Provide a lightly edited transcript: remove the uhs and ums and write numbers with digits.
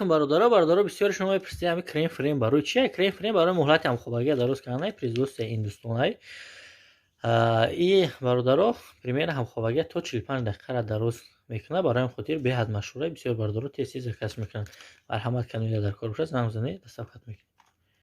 Алейкум, бародаро. Бародаро, бисёри шумо мепурсед, ҳами крем фрем барои чия? Крем фрем барои муҳлати ҳамхобагия дароз карданай, производство индустонай. И, бародаро, примерно ҳамхобагия то 45 дақиқара дароз мекунад. Барои ҳамин хотир беҳад машҳура, бисёр бародаро тез тез заказ мекунанд. Марҳамат, каноида дар кор бошад, занг занед, доставка мекунед.